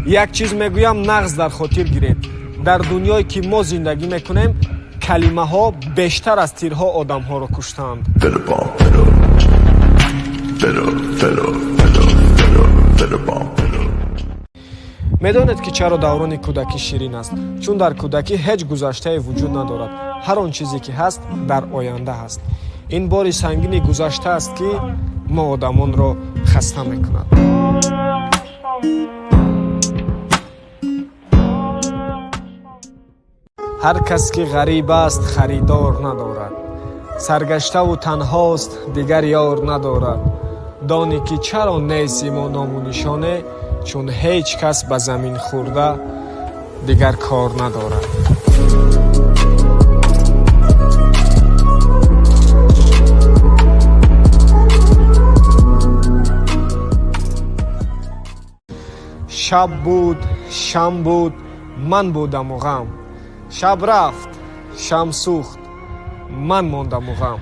Як чиз мегӯям, нағз дар хотир гиред. Дар дунёе ки мо зиндагӣ мекунем, калимаҳо бештар аз тирҳо одамҳоро куштаанд. Медонед, ки чаро даврони кӯдакӣ ширин аст? Чун дар кӯдакӣ ҳеҷ гузаштае вуҷуд надорад. Ҳар он чизе ки ҳаст, дар оянда ҳаст. Ин бори сангини гузашта аст, ки мо одамонро хаста мекунад. Ҳар кас ки ғариб аст, харидор надорад, саргаштаву танҳост, дигар ёр надорад. Донӣ, ки чаро нест мо ному нишоне, чун ҳеҷ кас ба замин хӯрда дигар кор надорад. Шаб буд, шам буд, ман будаму ғам. Шаб рафт, шам сӯхт, ман мондаму ғам.